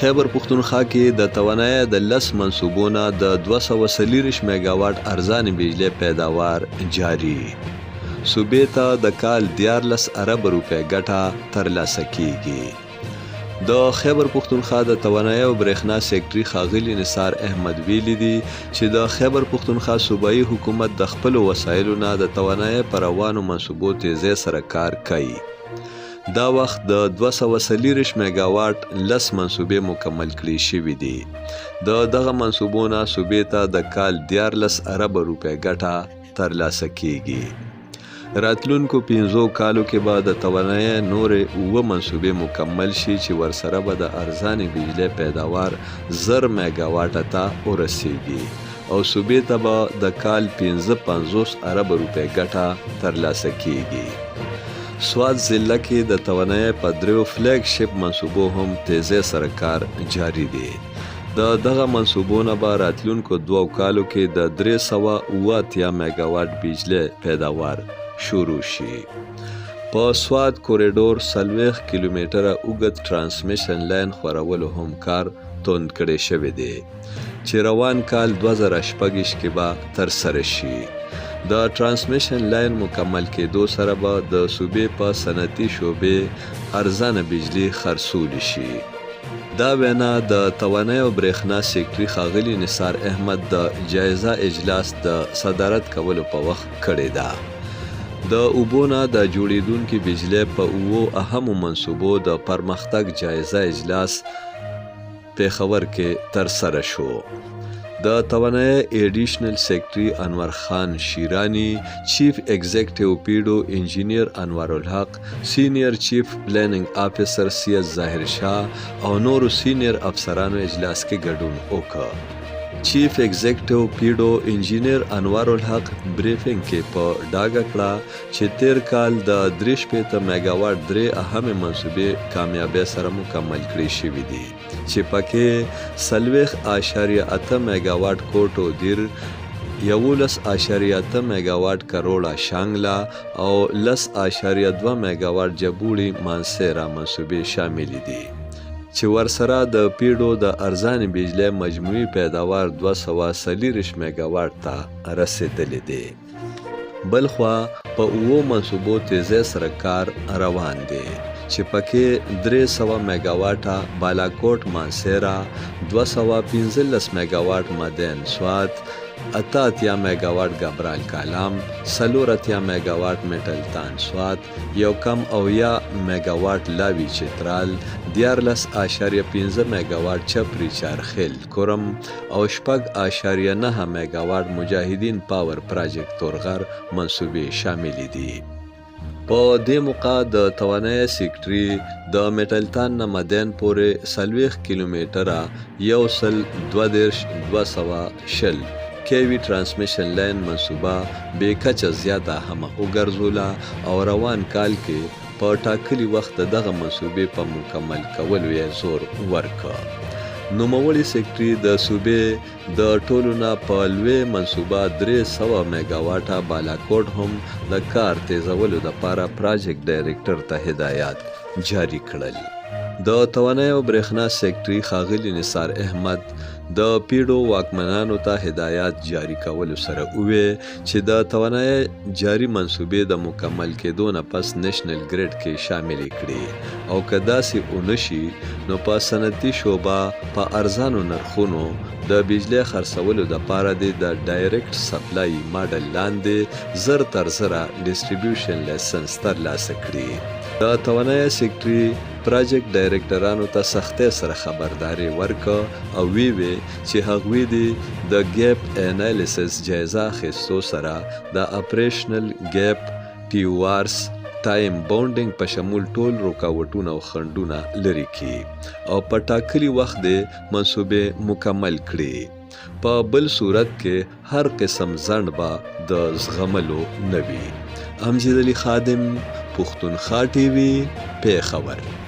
خیبر پښتونخوا کې د توانایۍ د لس منصوبو نه د 240 میګاواټ ارزانې بجلۍ پیداوار جاري، صوبې ته د کال 13 اربه روپۍ ګټه ترلاسه کیږي. د خیبر پښتونخوا د توانایۍ او برېښنا سیکټري ښاغلي نثار احمد ویلي دي چې د خیبر پښتونخوا صوبایي حکومت د خپلو وسایلو نه د توانایۍ په روانو منصوبو تیزۍ سره کار کوي. دا وخت د 240 میګاواټ لس منصوبې مکمل کړې شوې دي. د دغه منصوبو نه صوبې ته د کال 13 اربه روپۍ ګټه ترلاسه کیږي. راتلونکو 5 کالو کې به د توانایۍ نورې 7 منصوبې مکمل شي چې ورسره به د ارزانې بجلۍ پیداوار 1000 میګاواټه ته ورسیږي او صوبې ته به د کال 55 اربه روپۍ ګټه ترلاسه کیږي. سوات ضلع کې د توانایۍ په دریو فلیګ شپ منصوبو هم تیزۍ سره کار جاري دی. د دغه منصوبو نه به راتلونکو 2 کالو کې د 387 میګاواټ بجلۍ پیداوار شروع شي. په سوات کوریډور 40 کیلومتره اوږد ټرانسمیشن لاین خورولو هم کار توند کړی شوی دی چې روان کال 2026 کې به ترسره شي. د ټرانسمیشن لاین مکمل کېدو سره به د صوبې په صنعتي شعبې ارزانه بجلي خرڅول شي. دا وینا د توانایۍ او برېښنا سیکټري ښاغلي نثار احمد د جایزه اجلاس د صدارت کولو په وخت کړې ده. د اوبو نه د جوړېدونکې بجلۍ په 7 اهمو منصوبو د پرمختګ جایزه اجلاس پېښور کې ترسره شو. د توانایۍ ایډیشنل سیکټري انور خان شیرانی، چیف ایگزیکټیو پیډو انجینیر انور الحق، سینئر چیف پلاننګ آفیسر سید ظاهر شاه او نورو سینئر افسرانو اجلاس کې ګډون وکړ. چیف ایگزیکټیو پیډو انجینیر انور الحق بریفینګ کې په ډاګه کړه چې تیر کال د 63 میګاواټ درې اهمې منصوبې کامیابۍ سره مکمل کړې شوې دي چې پکې 40.8 میګاواټ کوټو دیر، 11.8 میګاواټ کروړه شانګله او 10.2 میګاواټ جبوړي مانسیرا منصوبې شاملې دي چې ورسره د پیډو د ارزانې بجلۍ مجموعي پیداوار 240 میګاواټ ته رسېدلې دی. بلخوا په 7 منصوبو تیزۍ سره کار روان دی چې پکې 300 میګاواټه بالاکوټ مانسیرا، 215 میګاواټ مدین سوات، 88 میګاواټ ګبرال کالام، 84 میګاواټ میټلتان سوات، 71 میګاواټ لاوي چترال، 13.5 میګاواټ چپري چارخیل کورم او 6.9 میګاواټ مجاهدین پاور پراجیکټ تورغر منصوبې شاملې دي. په دې موقع د توانایۍ سیکټري د میټلتان نه مدین پورې 40 کیلومتره 132 220 کیوي ټرانسمیشن لاین منصوبه بې کچه زیاته اهمه وګرځوله او روان کال کې په ټاکلي وخت د دغه منصوبې په مکمل کولو یې زور ورکړ. نوموړي سیکټري د صوبې د ټولو نه په لوی منصوبه 300 میګاواټه بالاکوټ هم د کار تیزولو دپاره پراجیکټ ډایریکټر ته هدایات جاري کړل. د توانایۍ او برېښنا سیکټري ښاغلي نثار احمد د پیډو واکمنانو ته هدایات جاري کولو سره ووی چې د توانایۍ جاري منصوبې د مکمل کېدو نه پس نېشنل ګریډ کې شاملې کړي او که داسې ونه شي نو په صنعتي شعبه په ارزانو نرخونو د بجلۍ خرڅولو دپاره دې د ډایرکټ سپلای ماډل لاندې زر تر زره ډسټریبیوشن لایسنس ترلاسه کړي. د توانایۍ سیکټري پراجیکټ ډایریکټرانو ته سختۍ سره خبرداری ورکړ او ویې وی چې هغوی دې د ګیپ انالیسس جایزه اخیستو سره د اپریشنل ګیپ، ټي او آرز، ټایم باونډینګ په شمول ټول رکاوټونه او خنډونه لرې کړي او په ټاکلي وخت دې منصوبې مکمل کړي. په بل صورت کې هر قسم ځنډ به د زغملو نه وي. امجد علي خادم، پښتونخوا ټي وي، پېښور.